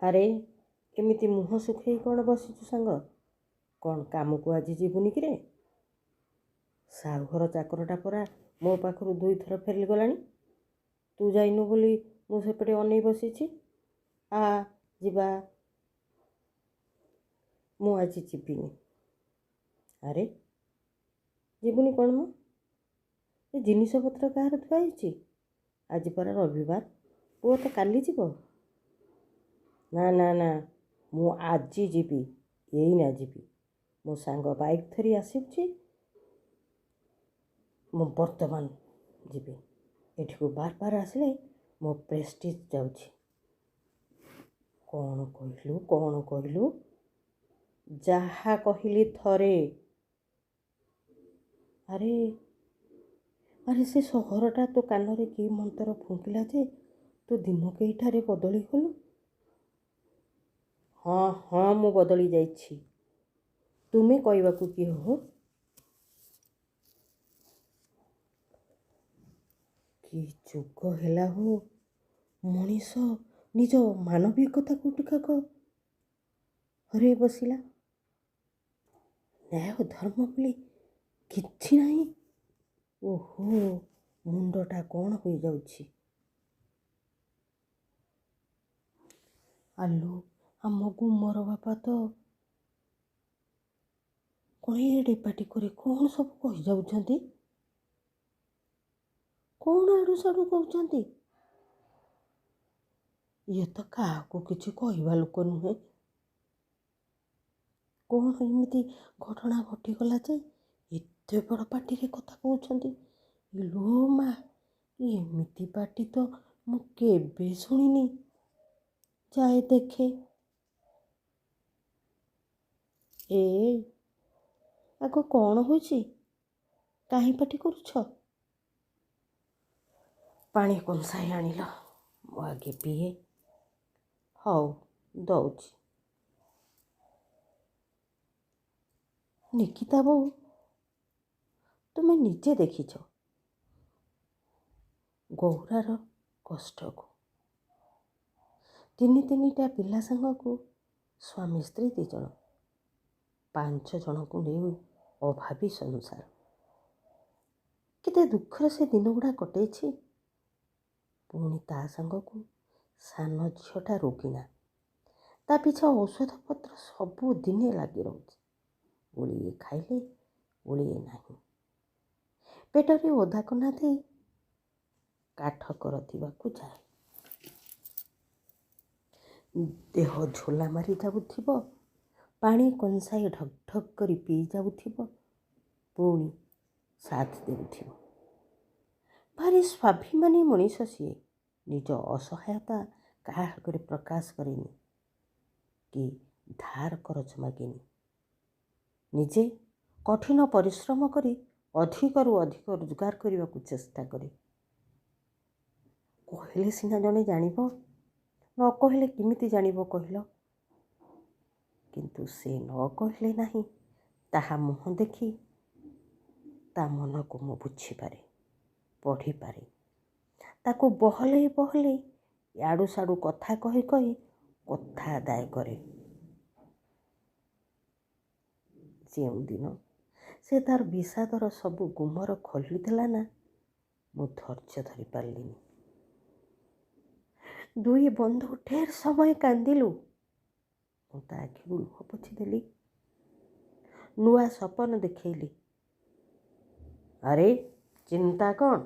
ଆରେ, ଏମିତି ମୁହଁ ଶୁଖେଇ କ'ଣ ବସିଛୁ ସାଙ୍ଗ? କ'ଣ କାମକୁ ଆଜି ଯିବୁନି କିରେ? ସାହୁଘର ଚାକରଟା ପରା ମୋ ପାଖରୁ 2 ଥର ଫେରିଗଲାଣି। ତୁ ଯାଇନୁ ବୋଲି ମୁଁ ସେପଟେ ଅନେଇ ବସିଛି। ଆ ଯିବା। ମୁଁ ଆଜି ଯିବିନି। ଆରେ, ଯିବୁନି କ'ଣ ମ? ଏ ଜିନିଷପତ୍ର କାହାର ଥୁଆ ହେଇଛି? ଆଜି ପରା ରବିବାର, ପୁଅ ତ କାଲି ଯିବ। ନା ନା ନା, ମୁଁ ଆଜି ଯିବି, ଏଇନା ଯିବି। ମୋ ସାଙ୍ଗ ବାଇକ୍ ଧରି ଆସୁଛି, ମୁଁ ବର୍ତ୍ତମାନ ଯିବି। ଏଠିକୁ ବାର ବାର ଆସିଲେ ମୋ ପ୍ରେଷ୍ଟିଜ୍ ଯାଉଛି। କ'ଣ କହିଲୁ? କ'ଣ କହିଲୁ? ଯାହା କହିଲି ଥରେ। ଆରେ ଆରେ, ସେ ଶହରଟା ତୋ କାନରେ କି ମନ୍ତର ଫୁଙ୍କିଲା ଯେ ତୁ ଦିନ କେଇଟାରେ ବଦଳିଗଲୁ? ହଁ ହଁ, ମୁଁ ବଦଳି ଯାଇଛି। ତୁମେ କହିବାକୁ କିଏ ହୋ? କି ଯୁଗ ହେଲା ହୋ! ମଣିଷ ନିଜ ମାନବିକତାକୁ ଟିକକ ହରେଇ ବସିଲା। ନ୍ୟାୟ ଧର୍ମ ବୋଲି କିଛି ନାହିଁ। ଓହୋ, ମୁଣ୍ଡଟା କ'ଣ ହୋଇଯାଉଛି। ଆଲୋ, ଆମ ଗୁମର ବାପା ତ କ'ଣ ଏଡ଼େ ପାଟି କରି କ'ଣ ସବୁ କହିଯାଉଛନ୍ତି? କ'ଣ ଆଡ଼ୁ ସାଡ଼ୁ କହୁଛନ୍ତି? ଇଏ ତ କାହାକୁ କିଛି କହିବା ଲୋକ ନୁହେଁ। କ'ଣ ଏମିତି ଘଟଣା ଘଟିଗଲା ଯେ ଏତେ ବଡ଼ ପାଟିରେ କଥା କହୁଛନ୍ତି? ଇଲୋ ମା, ଏମିତି ପାଟି ତ ମୁଁ କେବେ ଶୁଣିନି। ଯାଏ ଦେଖେ। ଏ ଆଗ କ'ଣ ହୋଇଛି? କାହିଁ ପାଟି କରୁଛ? ପାଣି କଂସାଏ ଆଣିଲ, ମୁଁ ଆଗେ ପିଏ। ହଉ, ଦଉଛି। ନିକିତା ବୋଉ, ତୁମେ ନିଜେ ଦେଖିଛ ଗୌରାର କଷ୍ଟକୁ। ତିନି ତିନିଟା ପିଲା ସାଙ୍ଗକୁ ସ୍ୱାମୀ ସ୍ତ୍ରୀ 2 ଜଣ, 5 ଜଣଙ୍କୁ ନେଇ ଅଭାବୀ ସଂସାର। କେତେ ଦୁଃଖରେ ସେ ଦିନଗୁଡ଼ା କଟେଇଛି। ପୁଣି ତା ସାଙ୍ଗକୁ ସାନ ଝିଅଟା ରୋଗିଣା, ତା ପିଛା ଔଷଧପତ୍ର ସବୁଦିନେ ଲାଗି ରହୁଛି। ଓଳିଏ ଖାଇଲେ ଓଳିଏ ନାହିଁ। ପେଟରେ ଓଦା କନା ଦେଇ କାଠ କରତିବାକୁ ଯାଏ। ଦେହ ଝୋଲା ମାରି ଯାଉଥିବ, ପାଣି କଂସାଏ ଢକ୍ ଢକ୍ କରି ପିଇ ଯାଉଥିବ, ପୁଣି ସାଥ ଦେଉଥିବ। ଭାରି ସ୍ୱାଭିମାନୀ ମଣିଷ ସିଏ। ନିଜ ଅସହାୟତା କାହା ଆଗରେ ପ୍ରକାଶ କରେନି କି ଧାର କରଜ ମାଗେନି। ନିଜେ କଠିନ ପରିଶ୍ରମ କରି ଅଧିକରୁ ଅଧିକ ରୋଜଗାର କରିବାକୁ ଚେଷ୍ଟା କରେ। କହିଲେ ସିନା ଜଣେ ଜାଣିବ, ନ କହିଲେ କେମିତି ଜାଣିବ କହିଲ? କିନ୍ତୁ ସେ ନ କହିଲେ ନାହିଁ, ତାହା ମୁହଁ ଦେଖି ତା ମନକୁ ମୁଁ ବୁଝିପାରେ, ପଢ଼ିପାରେ। ତାକୁ ବହଲେଇ ବହଲେଇ ୟାଡ଼ୁ ସାଡ଼ୁ କଥା କହି କହି କଥା ଆଦାୟ କରେ। ଯେଉଁଦିନ ସେ ତାର ବିଷାଦର ସବୁ ଗୁମର ଖୋଲିଦେଲା ନା, ମୁଁ ଧୈର୍ଯ୍ୟ ଧରିପାରିଲିନି। ଦୁଇ ବନ୍ଧୁ ଢେର ସମୟ କାନ୍ଦିଲୁ। ମୁଁ ତା ଆଖିରୁ ଲୁହ ପୋଛିଦେଲି, ନୂଆ ସପନ ଦେଖେଇଲି। ଆରେ, ଚିନ୍ତା କ'ଣ?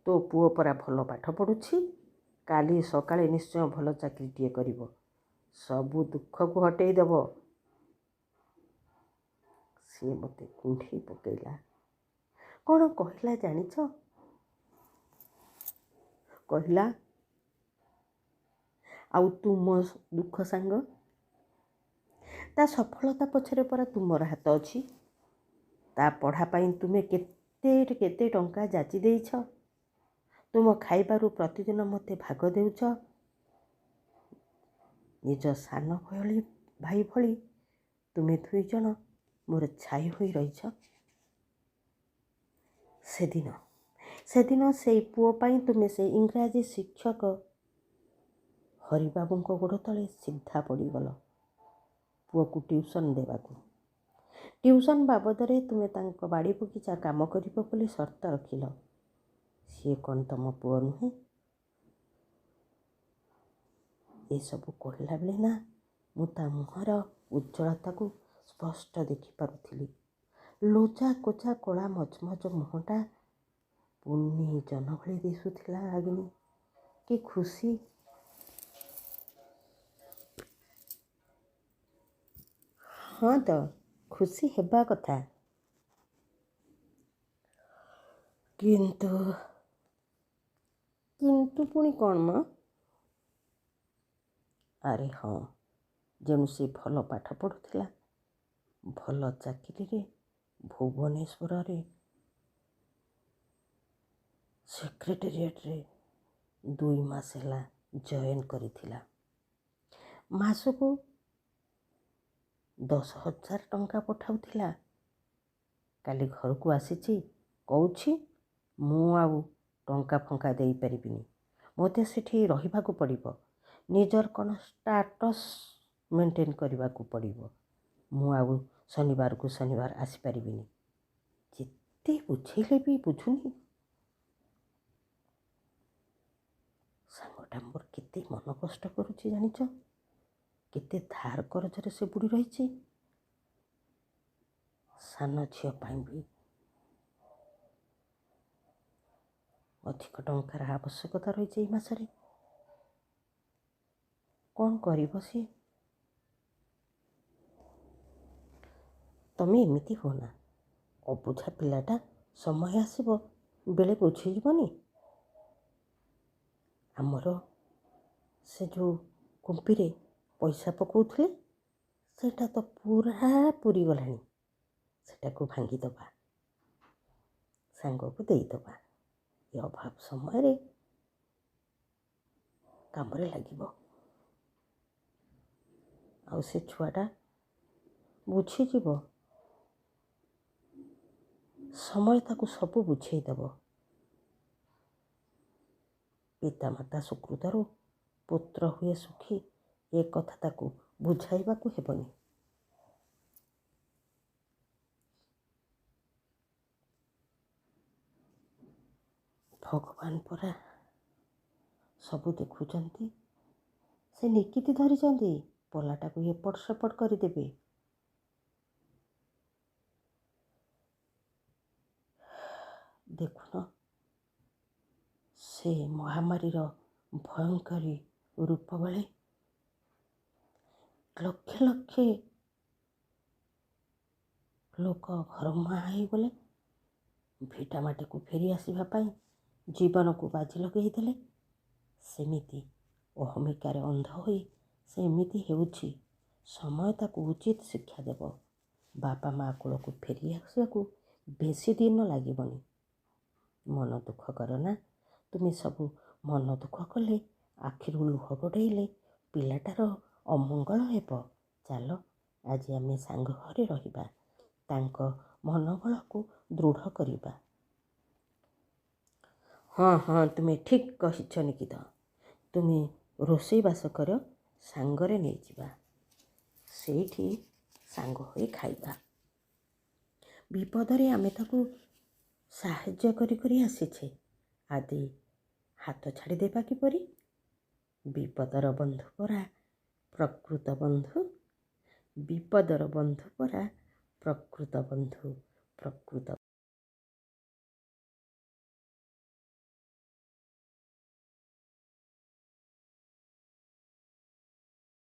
ତୋ ପୁଅ ପରା ଭଲ ପାଠ ପଢ଼ୁଛି। କାଲି ସକାଳେ ନିଶ୍ଚୟ ଭଲ ଚାକିରିଟିଏ କରିବ, ସବୁ ଦୁଃଖକୁ ହଟେଇ ଦେବ। ସିଏ ମୋତେ କୁଣ୍ଢେଇ ପକେଇଲା। କ'ଣ କହିଲା ଜାଣିଛ? କହିଲା, ଆଉ ତୁମ ଦୁଃଖ ସାଙ୍ଗ? ତା ସଫଳତା ପଛରେ ପରା ତୁମର ହାତ ଅଛି। ତା ପଢ଼ା ପାଇଁ ତୁମେ କେତେ କେତେ ଟଙ୍କା ଯାଚି ଦେଇଛ। ତୁମ ଖାଇବାରୁ ପ୍ରତିଦିନ ମୋତେ ଭାଗ ଦେଉଛ। ନିଜ ସାନ ଭଳି ଭାଇ ଭଳି ତୁମେ ଦୁଇଜଣ ମୋର ଛାଇ ହୋଇ ରହିଛ। ସେଦିନ ସେଇ ପୁଅ ପାଇଁ ତୁମେ ସେ ଇଂରାଜୀ ଶିକ୍ଷକ ହରିବାବୁଙ୍କ ଗୋଡ଼ ତଳେ ସିଧା ପଡ଼ିଗଲ ପୁଅକୁ ଟ୍ୟୁସନ୍ ଦେବାକୁ। ଟ୍ୟୁସନ୍ ବାବଦରେ ତୁମେ ତାଙ୍କ ବାଡ଼ି ବଗିଚା କାମ କରିବ ବୋଲି ସର୍ତ୍ତ ରଖିଲ। ସିଏ କ'ଣ ତମ ପୁଅ ନୁହେଁ? ଏସବୁ କହିଲା ବେଳେ ନା ମୁଁ ତା ମୁହଁର ଉଜ୍ଜ୍ୱଳତାକୁ ସ୍ପଷ୍ଟ ଦେଖିପାରୁଥିଲି। ଲୋଚା କୋଚା କଳା ମଚମଚ ମୁହଁଟା ପୂର୍ଣ୍ଣି ଜହ୍ନ ଭଳି ଦିଶୁଥିଲା ରାଗିଣୀ। କି ଖୁସି! ହଁ ତ, ଖୁସି ହେବା କଥା। କିନ୍ତୁ କିନ୍ତୁ ପୁଣି କ'ଣ ମ? ଆରେ ହଁ, ଯେଣୁ ସେ ଭଲ ପାଠ ପଢ଼ୁଥିଲା, ଭଲ ଚାକିରିରେ ଭୁବନେଶ୍ୱରରେ ସେକ୍ରେଟେରିଏଟ୍ରେ 2 ମାସ ହେଲା ଜଏନ୍ କରିଥିଲା। ମାସକୁ 10,000 ଟଙ୍କା ପଠାଉଥିଲା। କାଲି ଘରକୁ ଆସିଛି, କହୁଛି ମୁଁ ଆଉ ଟଙ୍କା ଫଙ୍କା ଦେଇପାରିବିନି, ମୋତେ ସେଠି ରହିବାକୁ ପଡ଼ିବ, ନିଜର କ'ଣ ଷ୍ଟାଟସ୍ ମେଣ୍ଟେନ୍ କରିବାକୁ ପଡ଼ିବ, ମୁଁ ଆଉ ଶନିବାରକୁ ଶନିବାର ଆସିପାରିବିନି। ଯେତେ ବୁଝେଇଲେ ବି ବୁଝୁନି। ସାଙ୍ଗଟା ମୋର କେତେ ମନ କଷ୍ଟ କରୁଛି ଜାଣିଛ? କେତେ ଧାର କରଜରେ ସେ ବୁଡ଼ି ରହିଛି। ସାନ ଝିଅ ପାଇଁ ବି ଅଧିକ ଟଙ୍କାର ଆବଶ୍ୟକତା ରହିଛି ଏଇ ମାସରେ। କ'ଣ କରିବ ସିଏ? ତମେ ଏମିତି ହୁଅନା, ଅବୁଝା ପିଲାଟା, ସମୟ ଆସିବ ବେଳେ ବୁଝିଯିବନି। ଆମର ସେ ଯେଉଁ କୁମ୍ପିରେ ପଇସା ପକାଉଥିଲେ ସେଇଟା ତ ପୁରା ପୁରିଗଲାଣି, ସେଟାକୁ ଭାଙ୍ଗିଦେବା, ସାଙ୍ଗକୁ ଦେଇଦେବା, ଏ ଅଭାବ ସମୟରେ କାମରେ ଲାଗିବ। ଆଉ ସେ ଛୁଆଟା ବୁଝିଯିବ, ସମୟ ତାକୁ ସବୁ ବୁଝେଇଦେବ। ପିତାମାତା ସୁକୃତରୁ ପୁତ୍ର ହୁଏ ସୁଖୀ, ଏ କଥା ତାକୁ ବୁଝାଇବାକୁ ହେବନି। ଭଗବାନ ପରା ସବୁ ଦେଖୁଛନ୍ତି। ସେ ନିକିତି ଧରିଛନ୍ତି, ପଲାଟାକୁ ଏପଟ ସେପଟ କରିଦେବେ। ଦେଖୁନ ସେ ମହାମାରୀର ଭୟଙ୍କରୀ ରୂପ ବେଳେ ଲକ୍ଷେ ଲକ୍ଷେ ଲୋକ ଘରମୁହାଁ ହେଇଗଲେ, ଭିଟାମାଟିକୁ ଫେରି ଆସିବା ପାଇଁ ଜୀବନକୁ ବାଜି ଲଗେଇଦେଲେ। ସେମିତି ଅହମିକାରେ ଅନ୍ଧ ହୋଇ ସେ ଏମିତି ହେଉଛି। ସମୟ ତାକୁ ଉଚିତ ଶିକ୍ଷା ଦେବ। ବାପା ମା କୂଳକୁ ଫେରି ଆସିବାକୁ ବେଶୀ ଦିନ ଲାଗିବନି। ମନ ଦୁଃଖ କରନା, ତୁମେ ସବୁ ମନ ଦୁଃଖ କଲେ, ଆଖିରୁ ଲୁହ ଗଡ଼େଇଲେ ପିଲାଟାର ଅମଙ୍ଗଳ ହେବ। ଚାଲ ଆଜି ଆମେ ସାଙ୍ଗ ଘରେ ରହିବା, ତାଙ୍କ ମନୋବଳକୁ ଦୃଢ଼ କରିବା। ହଁ ହଁ, ତୁମେ ଠିକ୍ କହିଛ ନିକିତ। ତୁମେ ରୋଷେଇବାସ କର, ସାଙ୍ଗରେ ନେଇଯିବା, ସେଇଠି ସାଙ୍ଗ ହୋଇ ଖାଇବା। ବିପଦରେ ଆମେ ତାକୁ ସାହାଯ୍ୟ କରି କରି ଆସିଛେ, ଆଦି ହାତ ଛାଡ଼ିଦେବା କିପରି? ବିପଦର ବନ୍ଧୁ ପରା ପ୍ରକୃତ ବନ୍ଧୁ, ବିପଦର ବନ୍ଧୁ ପରା ପ୍ରକୃତ ବନ୍ଧୁ, ପ୍ରକୃତ